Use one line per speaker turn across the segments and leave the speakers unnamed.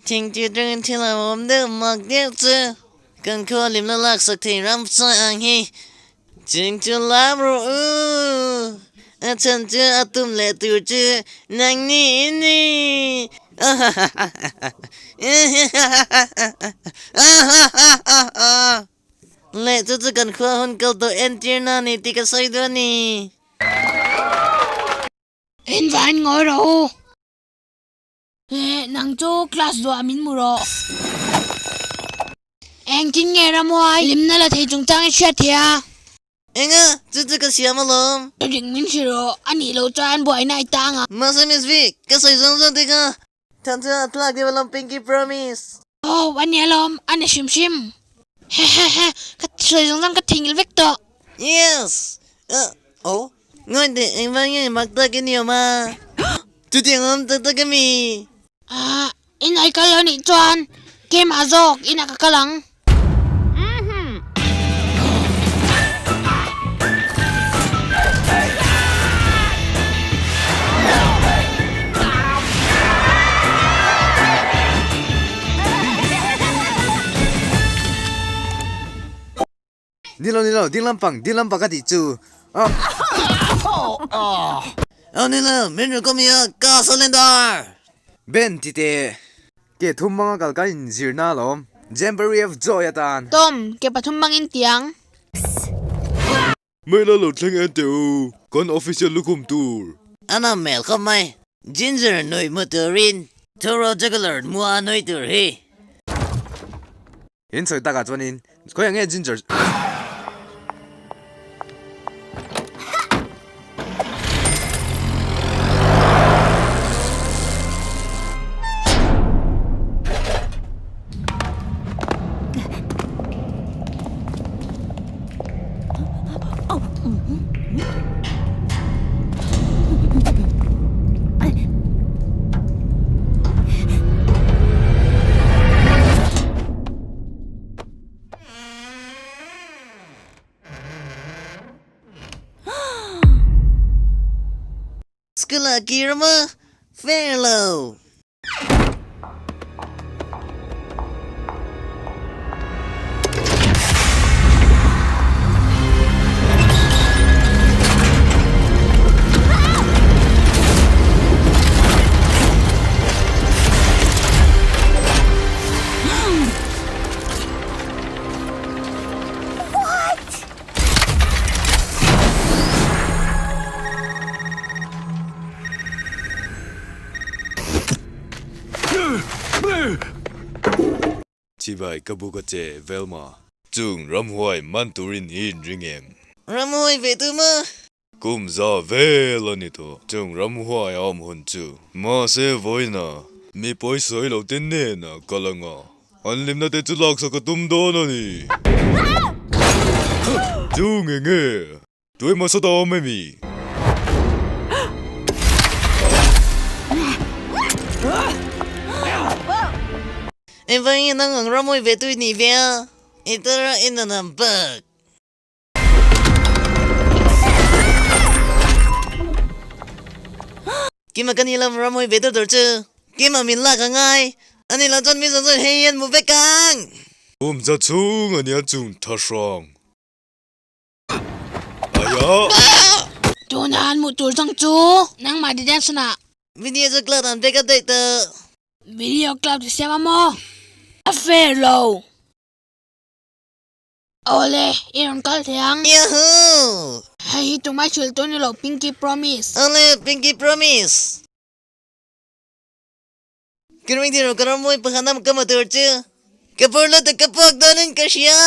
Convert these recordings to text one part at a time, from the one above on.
Thing tir atangin thil a awm deuh mak deuh chu kan khua limna laksak thei ram sawi ang hi chung chu lam rawh u. A chhan chu a tum leh tur chu nangni i ni. Leh chu chu kan khua hun kal tawh entirna a ni tih ka sawi duh a ni.
Engvain ngawi rawh u. He nang chu class zuah min hmu rawh. Engtin nge Ramhuai hlimna la thei chungchang i hriat thei a?
Enga, chu chu ka siam alawm.
Ring min hrilh rawh, a nih loh chuan buaina i tang a.
Mahse Miss Vic, ka sawi zawng zawng te kha than chu a tlak deuh alawm Pinky Promise.
Aw, a ni alawm, a ni hrim hrim. Hehehe, ka sawi zawng zawng ka thingil vek tawh.
Yes! Oh, Ngawi teh, engvang nge mak tak i ni awm a? Chutiang awm tak tak a mi?
Ah, in ai kal lo nih chuan keimah zawk inah ka kal ang.
Ni lo ni lo, ding lampang, ding lampang ka tih chu.
Aw ni lo, min rawn kawm hi a, ka cylinder!
Ben ti teh, ke thum hmanga kal kan inzirna alawm, Jamboree of Joy atan.
Tom, ke pathum hmangin tiang.
Mail a lo thleng en teh u, kan official lukhum tur.
A nam hmel khawp mai, Ginger nui hmu turin Thuro Juggler mua nui tur hi.
In sawi takah chuanin khawiah nge Ginger
School ah kir maw? Fair lo.
Chibai ka buk a che Velma. Chung ramhuai man turin i inring em?
Ramhuai ve tu maw?
Kum za vel a ni tawh. Chung ramhuai a awm hun chu. Mahse vawiina mi pawisawi lo te hnenah kal anga an hlimna te chu laksak a tum dawn a ni. Chu nge nge tuemaw sawt a awm emi?
Engvangin nang ang ramhuai ve tu i nih ve a? I tara i nunam bak. Kima ka ni lam ramhawi ve tur tur chu Kima min lak a ngai a ni lo chuan mi zawng zawng hei hian mu vek ang.
Kum za chhung a nia chung tha hrang aia.
Tuna an hmuh tur zawng chu nangmah detention ah.
Video chu cloud an backup daih tawh.
Video cloud i siam a maw? A fair lo. Awle, i rawn kal thei ang.
Yahoo!
Hei hi tumah hrilh tur ni lo, Pinky Promise.
Awle, Pinky Promise. Ka ring thei lo, ka ram mawi pakhat a ka hmu tur chu. Ka phur lutuk ka puak dawnin ka hria.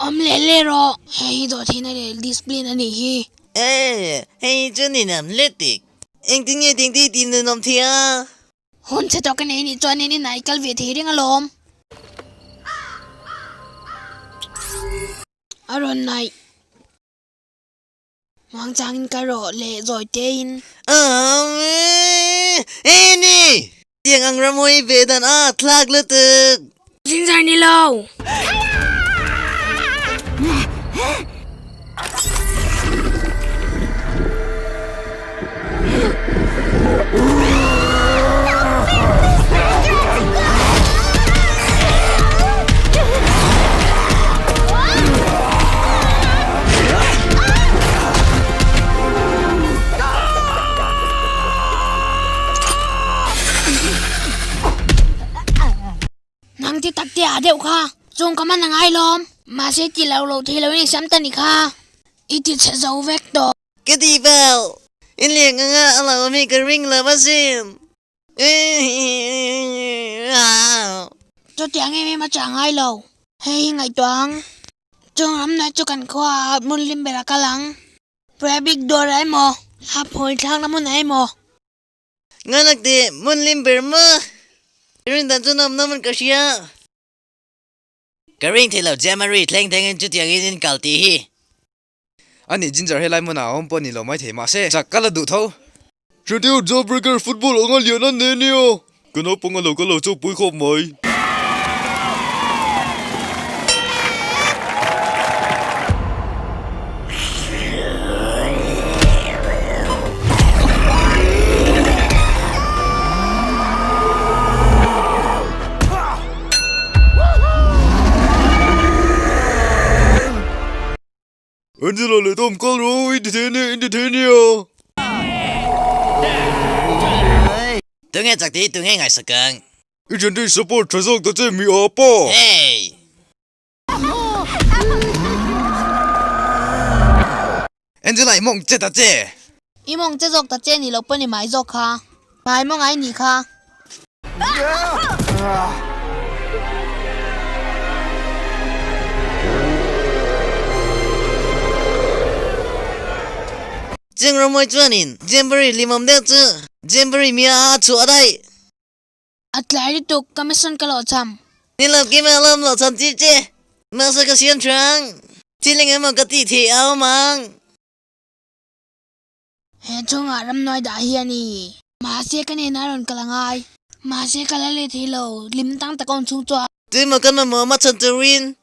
Awm leh leh rawh. Hei hi dawhtheihna leh discipline a nih hi.
Eh, hei hi chu ninawm lutuk. Engtin nge ding tih tih ninawm thei a?
Hun chhe tawk a nei nih chuan in inah i kal ve thei reng alawm. A rawn naih. Muangchangin ka rawh leh zawi tein.
Hei ni! Tiang ang ramhawi ve dan a thlak lutuk.
Ginger ni lo! ti tak te ah deuh kha. Chung ka man a ngai lawm. Mahse ti lo lo thei loin i siam ta ni kha. I ti chhe zo vek tawh.
Ka ti bal. In leng anga a lo awm hi ka ring lo asin.
Chutiang em em a chah ngai lo. Hei hi ngaihtuah ang. Chung ramna chu kan khua ah hmun hlim ber a kal ang. Prabik dawr ah emaw, a phawi thlakna hmun ah emaw.
Nganak teh hmun hlim ber maw? I rin dan chu nawm nawm in ka hria. Ka ring thei lo Jamari thleng thleng in chutiang in in kal tih hi.
Ani Ginger helai hmunah a awm pawh ni lo mai thei mahse chak ka la duh tho. Chutiu Jawbreaker football anga lian an nei nia. Ka naupang a lo kal lo chu pui khawp mai. Angela leh Tom kal rawh in ti thei ania in ti thei ania.
Tunge chak tih tunge ngaihsak ang.
I thiante i support tha zawk ta che mi a pa.
Hey!
Angela i mawng che ta che.
I mawng che zawk ta che ni lo pawn i mai zawk kha. Mai mawng ai nih kha.
Cheng Romawi chuanin Jamboree limawm deuh chu Jamboree mia a chhuah daih.
A tlai lutuk, ka mission ka lawh cham.
Ni lo kim a lawm loh cham tir che. Mahse ka siam tha ang. Thil eng emaw ka tih theih a awm ang.
He chhungah ramnuai dah hi a ni. Mahse ka nena rawn kal a ngai. Mahse ka la let thei lo, lim tang tak awm chhung chuan.
Tuimaw kan mamawh a chhan turin.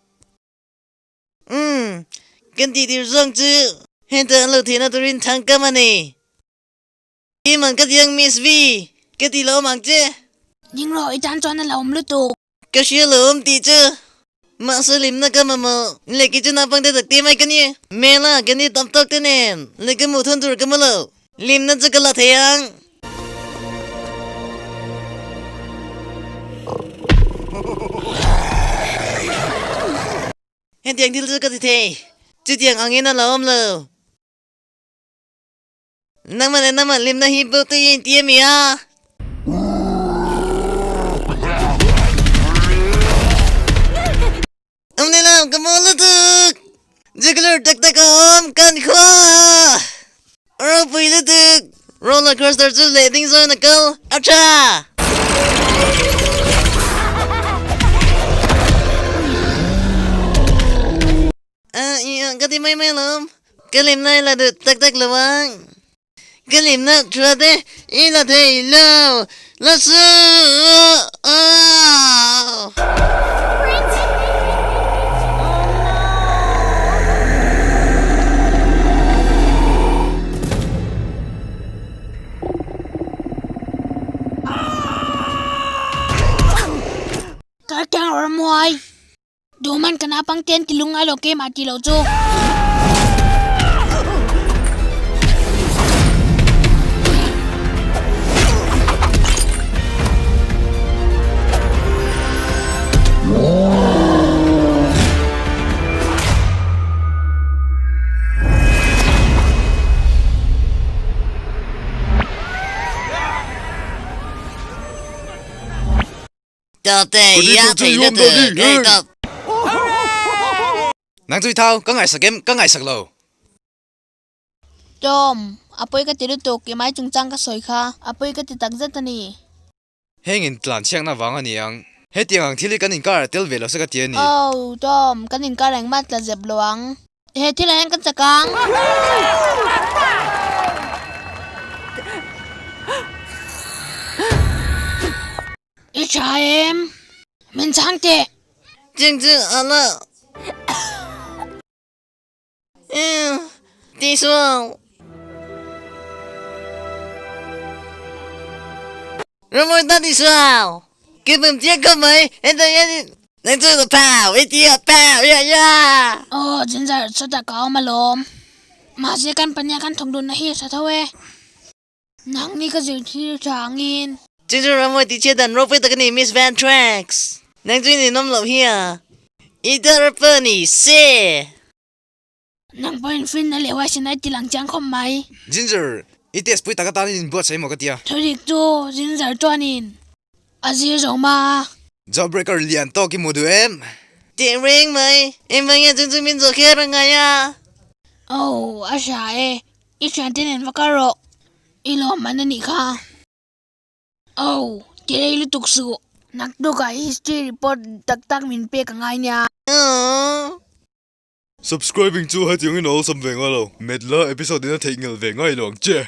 Umm, kan tih tir zawng chu heta an lo theihna turin thang kam a ni. Iman ka ti ang Miss V, ka ti lo awm ang che.
Ding rawh, i tan chuan a la awm lutuk.
Ka hria lo awm tih chu mahse limna ka mamawh leh kei chu naupang te tak te mai ka ni. Mela ka ni tam tawk te nen leh ka hmuh thun tur ka hmu lo. Limna chu ka la thei ang. Hetiang thil chu ka ti thei. Chutiang angin a la awm lo. Nangmah leh nangmah hlimna hi bo te i inti a mi a? Awm ni lo, ka mawl lutuk! Juggler tak tak a awm, kan khua! Ropui lutuk! Roller coaster chu leh ding zawn a kal, a tha! Ka ti mai mai alawm. Ka limna i la duh tak tak lo ang. Ka limna thua te i la thei lo. La su aw.
Ka keng rawh muai. Duhman ka naupang ten ti lungngai lo keimah ti lo chu.
Nang chu i thau, ka ngaihsak em, ka ngaihsak lo.
Tom, a pawi ka ti lutuk, i mai chungchang ka sawi kha, a pawi ka ti tak zet a ni.
Heng in tlan chhiakna vang a ni ang. Hetiang ang thil hi kan inkar ah tel ve lo se ka ti a ni.
Oh, Tom, kan inkar engmah tla zep lo ang. He thil ah hian kan chak ang. I tha em? Min chhang teh.
Ching chu a la. Ti sual. Ramoi ta ti sual. Cái bầm chiếc không mấy, em thấy em Nang chu ka pau, i ti a pau, ya ya.
Aw, Ginger, chutah ka awm alawm. Mahse kan pahniha kan thawk dunna hi a tha tho e. Nang ni ka zirtir tha angin.
Chu chu Ramoi ti chhiat dan ropui tak a ni, Miss Van Trax. Nang chu i ninawm loh hi a. I dar pa ni se.
Nang pawhin finna leh huaisen a i ti lang chiang khawp mai.
Ginger, i test pui tak atan in inbuatsaih maw ka tia.
Thudik chu Ginger chuanin a zir zo ma.
Jawbreaker lian tawk i hmu duh em?
Tih reng mai, engvang nge chung chu min zawh kher a ngai a?
Oh, a hria e, i thiante nen va kal rawh, i lawmman a nih kha. Oh, ti rei lutuk suh. Naktukah history report tak tak min pek a ngai nia.
Oh.
Subscribing chu hetiangin a awlsam ve ngai lo. Medla episode in a theihnghilh ve ngai lo ang che.